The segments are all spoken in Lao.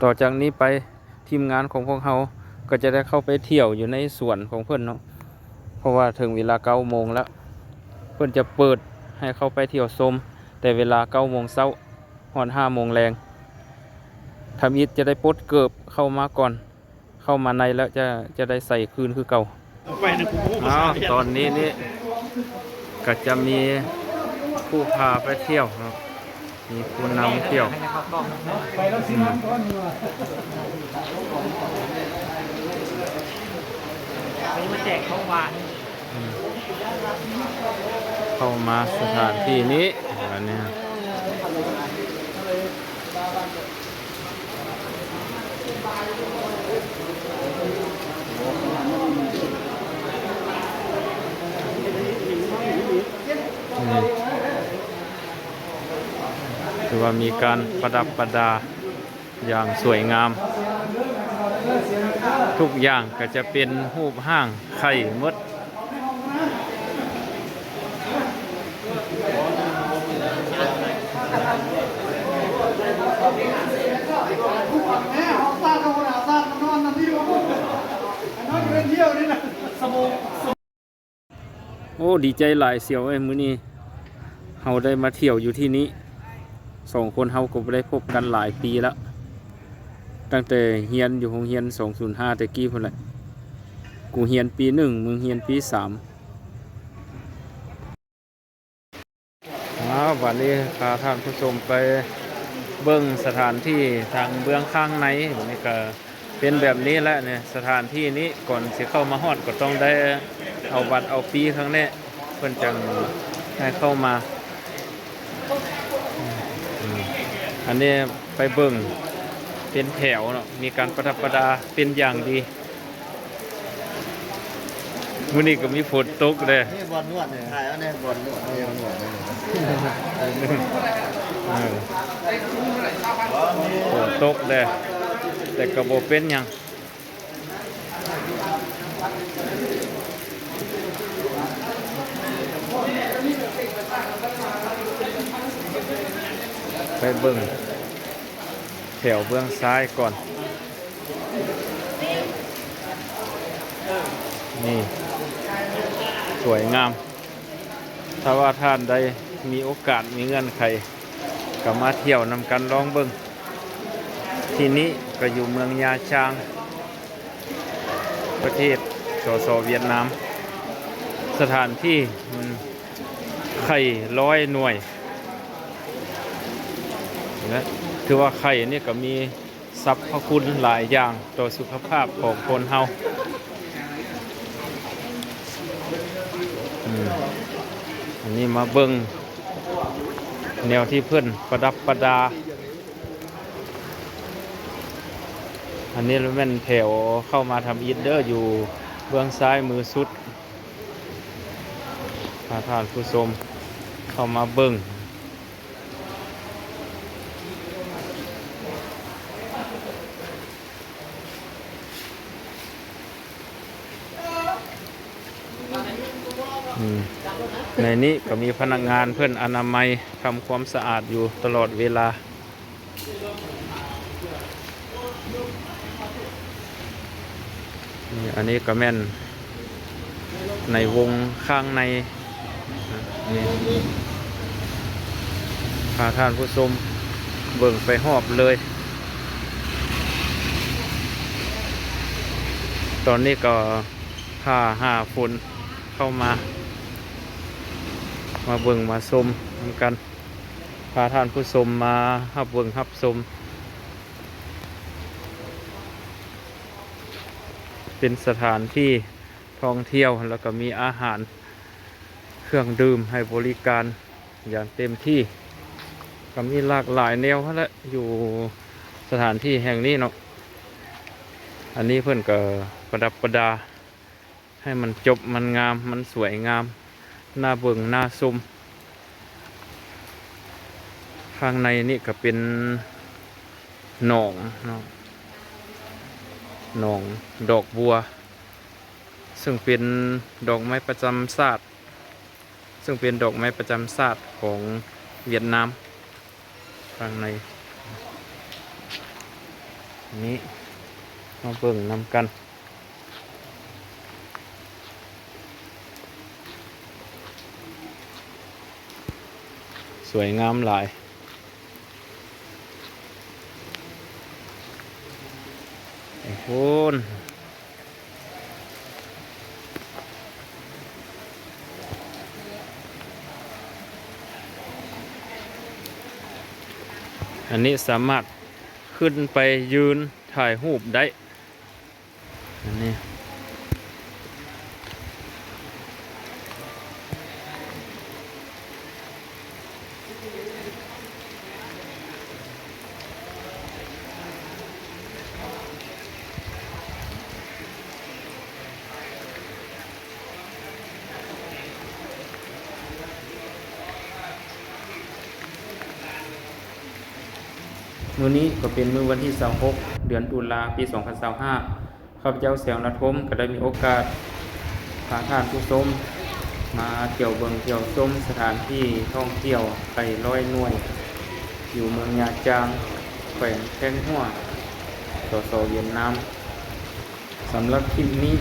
ຕໍ່ຈາກນີ້ໄປ ທີມງານຂອງພວກເຮົາກໍຈະໄດ້ເຂົ້າໄປທ່ຽວຢູ່ໃນສວນຂອງເພິ່ນເນາະ ເພາະວ່າເຖິງເວລາເກົ້າໂມງແລ້ວ ເພິ່ນຈະເປີດໃຫ້ເຂົ້າໄປທ່ຽວຊົມ ແຕ່ເວລາເກົ້າໂມງເຊົ້າຮອດຫ້າໂມງແລງ. ທຳອິດຈະໄດ້ປົດເກີບເຂົ້າມາກ່ອນ ເຂົ້າມາໃນແລ້ວຈະ ຈະໄດ້ໃສ່ຄືນຄືເກົ່າ. ອ້າວ ຕອນນີ້ນີ້ກໍຈະມີຜູ້ພາໄປທ່ຽວເນາະ ມີຜູ້ນຳທ່ຽວ ອືມ ອັນນີ້ມາແຈກຂອງຫວານ ອືມ ເຂົ້າມາສະຖານທີ່ນີ້ ອັນນີ້ ອືມ ຖືວ່າມີການປະດັບປະດາຢ່າງສວຍງາມ, ທຸກຢ່າງກໍຈະເປັນຮູບຮ່າງໄຂ່ໝົດ. ໂອ້ ດີໃຈຫຼາຍສ່ຽວເອີຍ, ມື້ນີ້ເຮົາໄດ້ມາທ່ຽວຢູ່ທີ່ນີ້. ສອງຄົນເຮົາກໍບໍ່ໄດ້ພົບກັນຫຼາຍປີແລ້ວ, ຕັ້ງແຕ່ຮຽນຢູ່ໂຮງຮຽນສອງສູນຫ້າແຕ່ກີ້ພຸ້ນແຫຼະ. ກູຮຽນປີໜຶ່ງ, ມຶງຮຽນປີສາມ. ອ້າວ ບາດນີ້ພາທ່ານຜູ້ຊົມໄປເບິ່ງສະຖານທີ່ທາງເບື້ອງຂ້າງໃນ. ບາດນີ້ກໍເປັນແບບນີ້ແຫຼະນີ້, ສະຖານທີ່ນີ້ ກ່ອນຊິເຂົ້າມາຮອດກໍຕ້ອງໄດ້ເອົາບັດເອົາປີ້ຂ້າງໃນ ເພິ່ນຈັ່ງໃຫ້ເຂົ້າມາ. ອືມ ອັນນີ້ໄປເບິ່ງເປັນແຖວເນາະ, ມີການປະດັບປະດາເປັນຢ່າງດີ. ມື້ນີ້ກໍມີຝົນຕົກເດ້. ນີ້ບ່ອນນວດນີ້ ຖ່າຍເອົາແດ່ ບ່ອນນວດ ນີ້ບ່ອນນວດນີ້. ເອີ ຝົນຕົກເດ້ ແຕ່ກໍບໍ່ເປັນຫຍັງ. ໄປເບິ່ງແຖວເບື້ອງຊ້າຍກ່ອນ. ນີ້ ສວຍງາມ. ຖ້າວ່າທ່ານໃດມີໂອກາດ ມີເງື່ອນໄຂ ກໍມາທ່ຽວນຳກັນລອງເບິ່ງ. ທີ່ນີ້ກໍຢູ່ເມືອງຍາຊາງ ປະເທດ ສສ ຫວຽດນາມ. ສະຖານທີ່ມັນໄຂ່ຮ້ອຍໜ່ວຍ ແລະ ຖືວ່າໄຂ່ນີ້ກໍມີ ສັບພະຄຸນຫຼາຍຢ່າງຕໍ່ສຸຂະພາບຂອງຄົນເຮົາ. ອືມ ອັນນີ້ມາເບິ່ງແນວທີ່ເພິ່ນປະດັບປະດາ. ອັນນີ້ລະແມ່ນແຖວເຂົ້າມາທຳອິດເດີ ຢູ່ເບື້ອງຊ້າຍມືສຸດ. ພາທ່ານຜູ້ຊົມເຂົ້າມາເບິ່ງ. ອືມ ໃນນີ້ກໍມີພະນັກງານເພິ່ນອະນາໄມ ທຳຄວາມສະອາດຢູ່ຕະຫຼອດເວລາ. ນີ້ ອັນນີ້ກໍແມ່ນໃນວົງຂ້າງໃນ ນີ້ ພາທ່ານຜູ້ຊົມເບິ່ງໄປຮອບເລີຍ. ຕອນນີ້ກໍຟ້າຫາຝົນເຂົ້າມາ ມາເບິ່ງມາຊົມນຳກັນ. ພາທ່ານຜູ້ຊົມມາຮັບເບິ່ງຮັບຊົມ ເປັນສະຖານທີ່ທ່ອງທ່ຽວ ແລ້ວກໍມີອາຫານເຄື່ອງດື່ມໃຫ້ບໍລິການຢ່າງເຕັມທີ່. ກໍມີຫຼາກຫຼາຍແນວຫັ້ນແຫຼະ ຢູ່ສະຖານທີ່ແຫ່ງນີ້ເນາະ. ອັນນີ້ເພິ່ນກໍປະດັບປະດາ ໃຫ້ມັນຈົບ ມັນງາມ ມັນສວຍງາມ ໜ້າເບິ່ງ ໜ້າຊົມ. ຂ້າງໃນນີ້ກໍເປັນໜອງເນາະ ໜອງດອກບົວ ເຊິ່ງເປັນດອກໄມ້ປະຈຳຊາດ ເຊິ່ງເປັນດອກໄມ້ປະຈຳຊາດຂອງຫວຽດນາມ. ຂ້າງໃນ ນີ້ມາເບິ່ງນຳກັນ ສວຍງາມຫຼາຍ. ໂອ້ໂຫ ອັນນີ້ສາມາດຂຶ້ນໄປຢືນຖ່າຍຮູບໄດ້ ອັນນີ້. ມື້ນີ້ກໍເປັນມື້ວັນທີຊາວຫົກ ເດືອນຕຸລາ ປີສອງພັນຊາວຫ້າ ຂ້າພະເຈົ້າ ແສງລະທົມ ກໍໄດ້ມີໂອກາດພາທ່ານຜູ້ຊົມມາທ່ຽວເບິ່ງທ່ຽວຊົມສະຖານທີ່ທ່ອງທ່ຽວໄຂ່ຮ້ອຍໜ່ວຍ ຢູ່ເມືອງຍາຈາງ ແຂວງແຄງຫົວ ສສ ຫວຽດນາມ. ສຳລັບຄລິບນີ້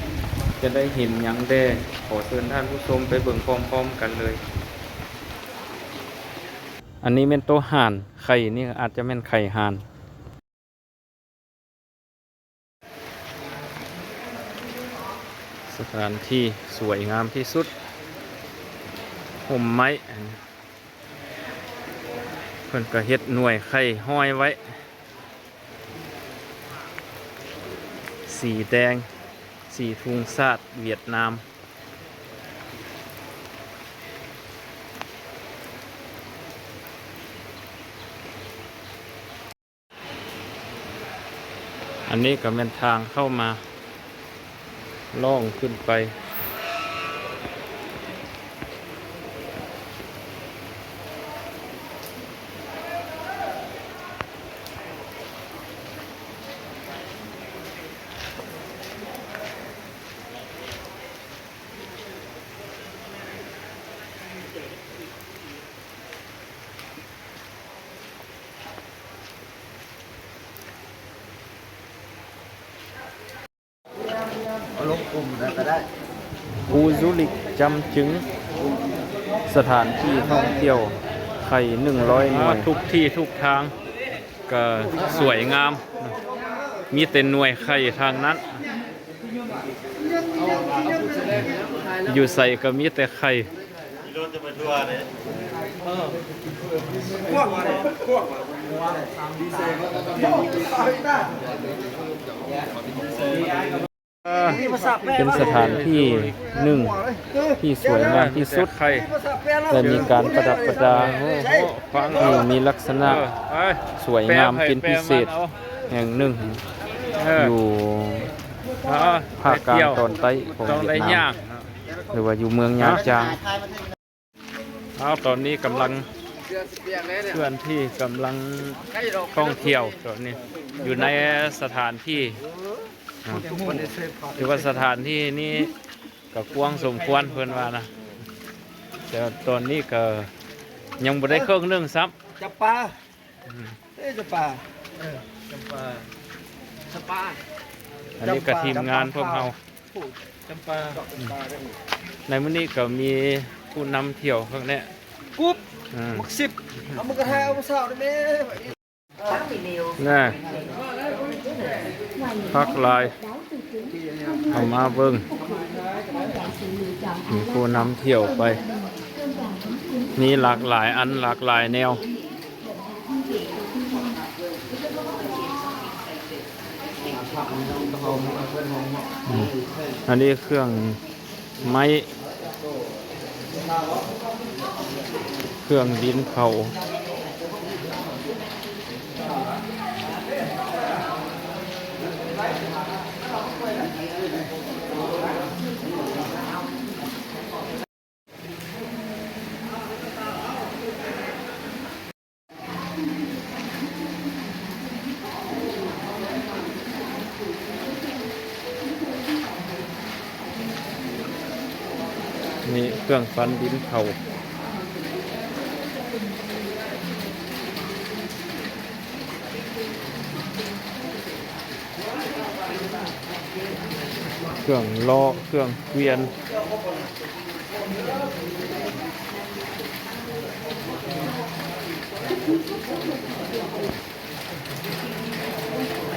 ຈະໄດ້ເຫັນຫຍັງແດ່ ຂໍເຊີນທ່ານຜູ້ຊົມໄປເບິ່ງພ້ອມໆກັນເລີຍ. ອັນນີ້ແມ່ນໂຕຫ່ານ ໄຂ່ນີ້ອາດຈະແມ່ນໄຂ່ຫ່ານ. ສະຖານທີ່ສວຍງາມທີ່ສຸດ ຮົ່ມໄມ້ ເພິ່ນກໍເຮັດໜ່ວຍໄຂ່ຫ້ອຍໄວ້ ສີແດງ ສີທຸງຊາດຫວຽດນາມ. ອັນນີ້ກໍແມ່ນທາງເຂົ້າມາ ລ່ອງຂຶ້ນໄປ. ເອົາລົງກຸ່ມນັ້ນກໍໄດ້. ອູຊູລິກ ຈຳຈຶ່ງ ສະຖານທີ່ທ່ອງທ່ຽວໄຂ່ໜຶ່ງຮ້ອຍໜ່ວຍ. ທຸກທີ່ທຸກທາງກໍສວຍງາມ ມີແຕ່ໜ່ວຍໄຂ່ທາງນັ້ນ ຢູ່ໃສກໍມີແຕ່ໄຂ່. ເປັນສະຖານທີ່ໜຶ່ງທີ່ສວຍງາມທີ່ສຸດ ແລະ ມີການປະດັບປະດາ ມີລັກສະນະສວຍງາມເປັນພິເສດແຫ່ງໜຶ່ງ ຢູ່ພາກກາງຕອນໃຕ້ຂອງຫວຽດນາມ ຫຼືວ່າຢູ່ເມືອງຍາຈາງ. ເອົາ ຕອນນີ້ກຳລັງເຄື່ອນທີ່ ກຳລັງທ່ອງທ່ຽວ ຕອນນີ້ຢູ່ໃນສະຖານທີ່ ຖືວ່າສະຖານທີ່ນີ້ກໍກວ້າງສົມຄວນ ເພິ່ນວ່ານະ ແຕ່ຕອນນີ້ກໍຍັງບໍ່ໄດ້ເຄິ່ງໜຶ່ງຊ້ຳ. ຈຳປາ ອືມ ເອີ ຈຳປາ ເອີ ຈຳປາ ຈຳປາ. ອັນນີ້ກໍທີມງານພວກເຮົາ ຈຳປາ ໃນມື້ນີ້ກໍມີຜູ້ນຳທ່ຽວຂ້າງແນ່ ກຸບ ອືມ ໝາກສິບ ເອົາໝາກກະທາ ເອົາມາຊາວໄດ້ແມ່ ນະ ຄັກຫຼາຍ. ເອົາມາເບິ່ງ ມີຜູ້ນຳທ່ຽວໄປ ມີຫຼາກຫຼາຍອັນ ຫຼາກຫຼາຍແນວ. ອືມ ອັນນີ້ເຄື່ອງໄມ້ ເຄື່ອງດິນເຜົາ. ນີ້ເຄື່ອງປັ່ນດິນເຜົາ. ເຄື່ອງເລາະ ເຄື່ອງກວຽນ.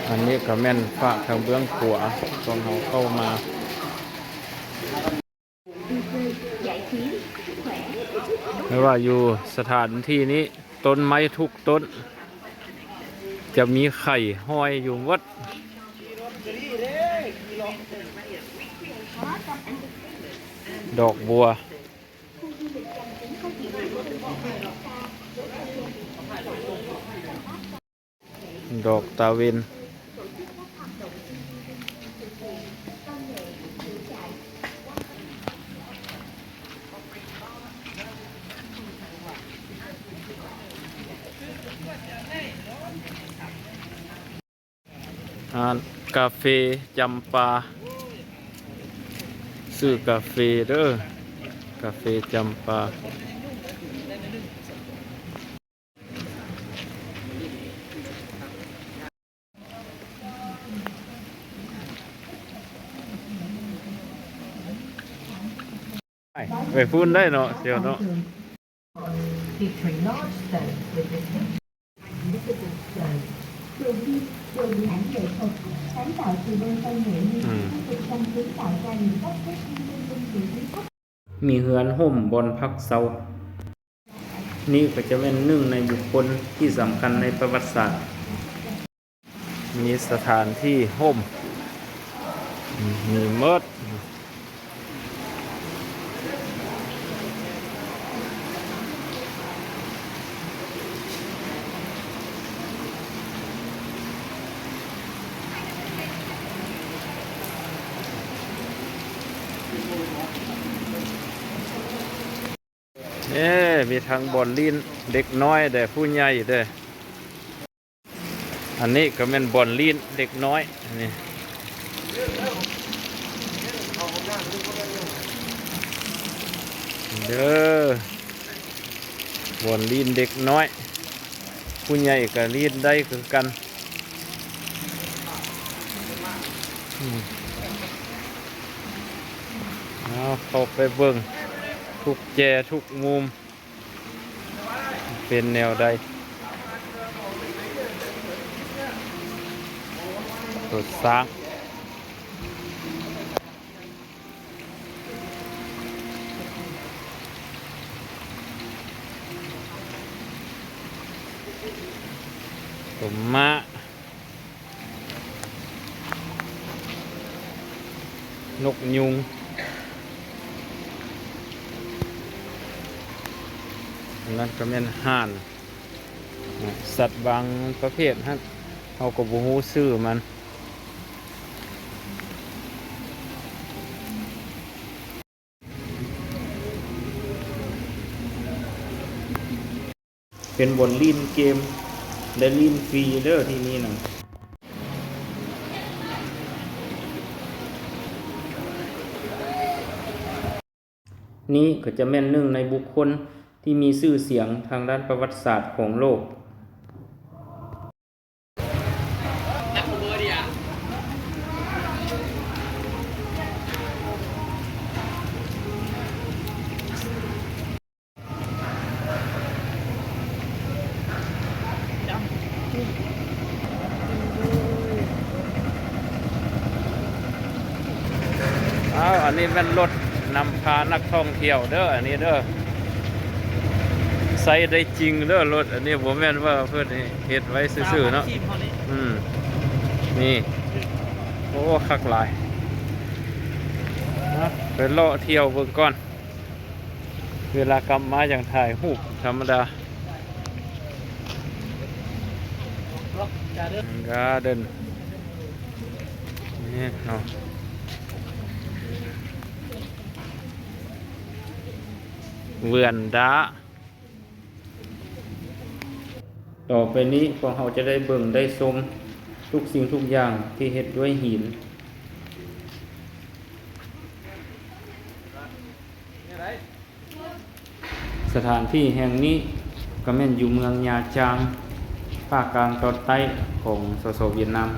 ອັນນີ້ກໍແມ່ນຟາກທາງເບື້ອງຂວາຂອງເຮົາເຂົ້າມາ. ແຕ່ວ່າຢູ່ສະຖານທີ່ນີ້ ຕົ້ນໄມ້ທຸກຕົ້ນຈະມີໄຂ່ຫ້ອຍຢູ່ໝົດ. ດອກບົວ. ດອກຕາເວັນ. ຮ້ານກາເຟຈຳປາ ຊື້ກາເຟເດີ ກາເຟຈຳປາ. ໄປພຸ້ນໄດ້ເນາະ ດຽວເນາະ. ອືມ ມີເຮືອນຮົ່ມບ່ອນພັກເຊົາ. ນີ້ກໍຈະແມ່ນໜຶ່ງໃນບຸກຄົນທີ່ສຳຄັນໃນປະຫວັດສາດ. ມີສະຖານທີ່ຮົ່ມ ມີໝົດ. ເອີ ມີທັງບ່ອນຫຼິ້ນເດັກນ້ອຍແດ່ ຜູ້ໃຫຍ່ແດ່. ອັນນີ້ກໍແມ່ນບ່ອນຫຼິ້ນເດັກນ້ອຍ ອັນນີ້ເດີ ບ່ອນຫຼິ້ນເດັກນ້ອຍ ຜູ້ໃຫຍ່ກໍຫຼິ້ນໄດ້ຄືກັນ. ອືມ ເອົາ ເຂົ້າໄປເບິ່ງທຸກແຈທຸກມຸມ ເປັນແນວໃດ. ລົດຊ້າງ ຕົມມ້າ ນົກຍຸງ. ອັນນັ້ນກໍແມ່ນຫ່ານ ນະ ສັດບາງປະເພດຫັ້ນ ເຮົາກໍບໍ່ຮູ້ຊື່ມັນ. ເປັນບ່ອນຫຼິ້ນເກມ ແລະ ຫຼິ້ນຟຣີເດີທີ່ນີ້ນະ. ນີ້ກໍຈະແມ່ນໜຶ່ງໃນບຸກຄົນທີ່ມີຊື່ສຽງທາງດ້ານປະຫວັດສາດຂອງໂລກ. ອ້າວ ອັນນີ້ແມ່ນລົດນຳພານັກທ່ອງທ່ຽວເດີ ອັນນີ້ເດີ ໃຊ້ໄດ້ຈິງເດີລົດ ອັນນີ້ບໍ່ແມ່ນວ່າເພິ່ນເຮັດໄວ້ຊື່ໆເນາະ. ອືມ ນີ້ ໂອ້ ຄັກຫຼາຍ ໄປເລາະທ່ຽວເບິ່ງກ່ອນ. ເວລາກັບມາຈັ່ງຖ່າຍຮູບທຳມະດາ. ກາເດີນ ນີ້ເນາະ ເວຣັນດາ. ຕໍ່ໄປນີ້ພວກເຮົາຈະໄດ້ເບິ່ງໄດ້ຊົມທຸກສິ່ງທຸກຢ່າງທີ່ເຮັດດ້ວຍຫີນ. ສະຖານທີ່ແຫ່ງນີ້ກໍແມ່ນຢູ່ເມືອງຍາຈາງ ພາກກາງຕອນໃຕ້ຂອງ ສສ ຫວຽດນາມ.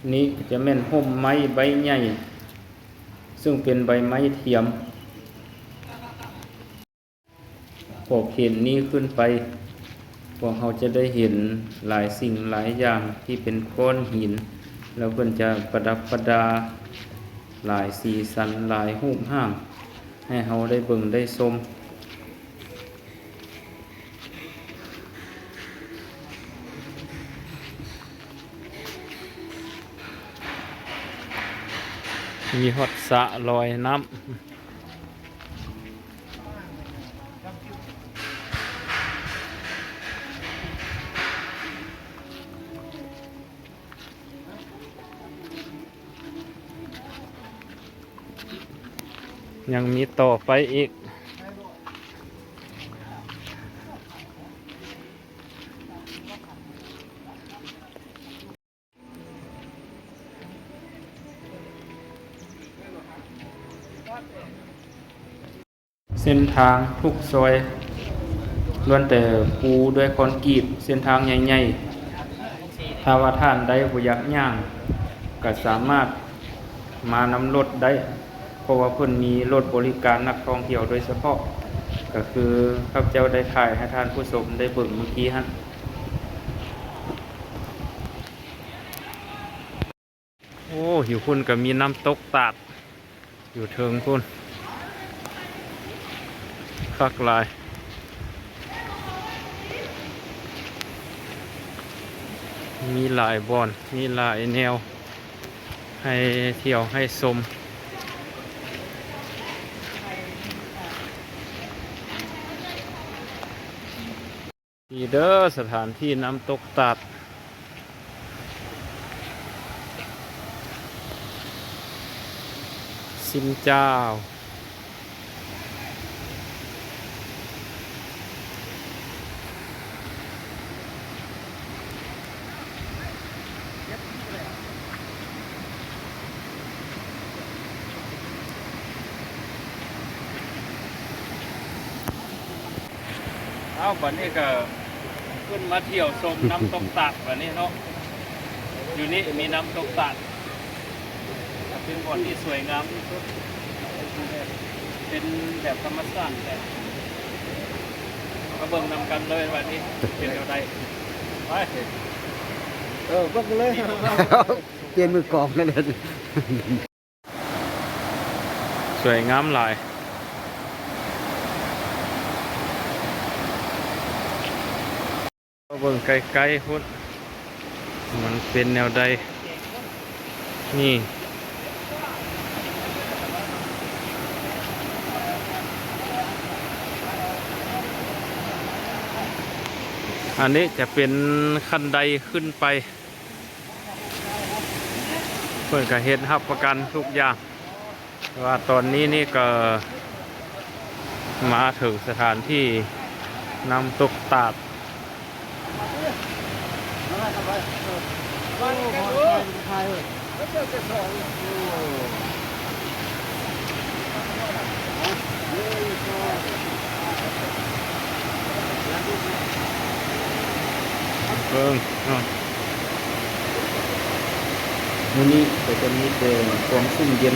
ນີ້ຈະແມ່ນຮົ່ມໄມ້ໃບໃຫຍ່ ເຊິ່ງເປັນໃບໄມ້ທຽມ. ຂອບເຂດນີ້ຂຶ້ນໄປ ພວກເຮົາຈະໄດ້ເຫັນຫຼາຍສິ່ງຫຼາຍຢ່າງທີ່ເປັນກ້ອນຫີນ ແລ້ວເພິ່ນຈະປະດັບປະດາຫຼາຍສີສັນ ຫຼາຍຮູບຮ່າງ ໃຫ້ເຮົາໄດ້ເບິ່ງໄດ້ຊົມ. ມີຮອດສະລອຍນ້ຳ. ຍັງມີຕໍ່ໄປອີກ. ເສັ້ນທາງທຸກຊອຍລ້ວນແຕ່ປູດ້ວຍຄອນກຣີດ, ເສັ້ນທາງໃຫຍ່ໆ. ຖ້າວ່າທ່ານໃດບໍ່ຢາກຍ່າງ ກໍສາມາດມານຳລົດໄດ້ ເພາະວ່າເພິ່ນມີລົດບໍລິການນັກທ່ອງທ່ຽວໂດຍສະເພາະ ກໍຄືຂ້າພະເຈົ້າໄດ້ຖ່າຍໃຫ້ທ່ານຜູ້ຊົມໄດ້ເບິ່ງເມື່ອກີ້ຫັ້ນ. ໂອ້ ຢູ່ພຸ້ນກໍມີນ້ຳຕົກຕາດ ຢູ່ເທິງພຸ້ນ ຄັກຫຼາຍ. ມີຫຼາຍບ່ອນ ມີຫຼາຍແນວໃຫ້ທ່ຽວໃຫ້ຊົມ. ນີ້ເດີ ສະຖານທີ່ນ້ຳຕົກຕາດ ຊິນເຈົ້າ. ເອົາ ບັດນີ້ກໍຂຶ້ນມາທ່ຽວຊົມນ້ຳຕົກຕາດບັດນີ້ເນາະ. ຢູ່ນີ້ມີນ້ຳຕົກຕາດ ເປັນບ່ອນທີ່ສວຍງາມທີ່ສຸດ ເປັນແບບທຳມະຊາດແບບ ມາເບິ່ງນຳກັນເລີຍວ່ານີ້ເປັນແນວໃດ. ໄປ ເອີ ເບິ່ງກັນເລີຍ ປ່ຽນມືກອງກັນເລີຍ. ສວຍງາມຫຼາຍ. ເບິ່ງໃກ້ໆພຸ້ນ ມັນເປັນແນວໃດ. ນີ້ ອັນນີ້ຈະເປັນຂັ້ນໄດຂຶ້ນໄປ. ເພິ່ນກໍເຮັດຮັບປະກັນທຸກຢ່າງ. ແຕ່ວ່າຕອນນີ້ນີ້ກໍມາເຖິງສະຖານທີ່ນ້ຳຕົກຕາດ. ເບິ່ງເນາະ ມື້ນີ້ກໍຈະມີແຕ່ຄວາມຊຸ່ມເຢັນ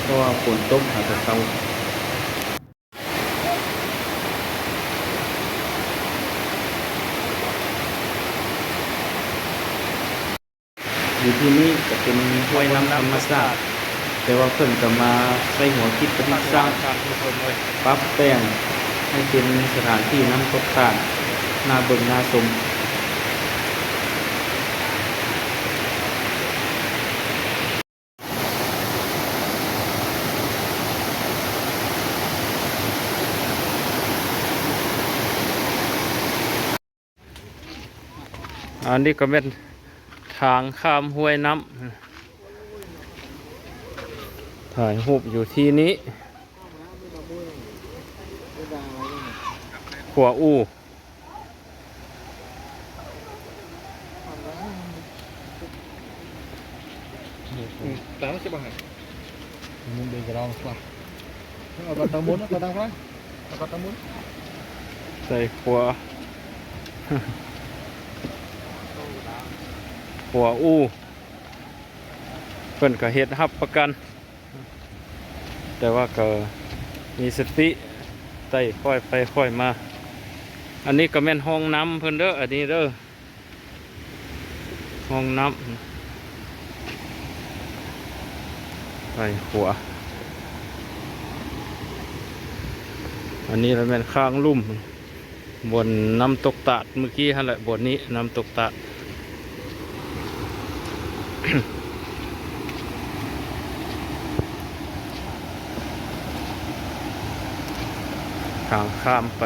ເພາະວ່າຝົນຕົກຫາກະເຊົາ. ຢູ່ທີ່ນີ້ຈະເປັນຫ້ວຍນ້ຳທຳມະຊາດ, ແຕ່ວ່າເພິ່ນກໍມາໃຊ້ຫົວຄິດປະດິດສ້າງ, ປັບແຕ່ງໃຫ້ເປັນສະຖານທີ່ນ້ຳຕົກຕາດ, ໜ້າເບິ່ງໜ້າຊົມ. ອັນນີ້ກໍແມ່ນທາງຂ້າມຫ້ວຍນ້ຳ. ຖ່າຍຮູບຢູ່ທີ່ນີ້. ຂົວອູ່. ຕາມຊິບໍ່ໃຫ້ ມັນເປັນກະດອງຊະ ເອົາກະຕະມຸນ ເອົາກະຕະມຸນ ເອົາກະຕະມຸນ ໃສ່ຂົວ ຂົວອູ່. ເພິ່ນກໍເຮັດຮັບປະກັນ ແຕ່ວ່າກໍມີສະຕິ ໄຕ່ຄ່ອຍໄປຄ່ອຍມາ. ອັນນີ້ກໍແມ່ນຫ້ອງນ້ຳເພິ່ນເດີ້ ອັນນີ້ເດີ້ ຫ້ອງນ້ຳ ໄຕ່ຂົວ. ອັນນີ້ລະແມ່ນຂ້າງລຸ່ມ ບ່ອນນ້ຳຕົກຕາດມື້ກີ້ຫັ້ນແຫຼະ ບ່ອນນີ້ນ້ຳຕົກຕາດ. ທາງຂ້າມໄປ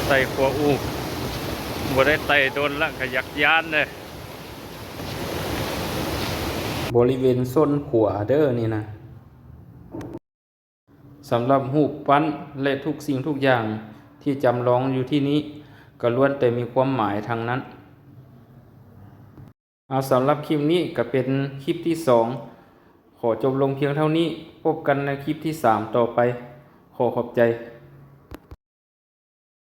ໄຕ່ຂົວອູ່ ບໍ່ໄດ້ໄຕ່ດົນລະ ກະຢາກຢ້ານເດ້. ບໍລິເວນໂຊນຂົວເດີ້ນີ້ນະ. ສຳລັບຮູບປັ້ນ ແລະ ທຸກສິ່ງທຸກຢ່າງທີ່ຈຳລອງຢູ່ທີ່ນີ້ ກໍລ້ວນແຕ່ມີຄວາມໝາຍທັງນັ້ນ. ເອົາ ສຳລັບຄລິບນີ້ກໍເປັນຄລິບທີສອງ ຂໍຈົບລົງພຽງເທົ່ານີ້. ພົບກັນໃນຄລິບທີສາມຕໍ່ໄປ. ຂໍຂອບໃຈ.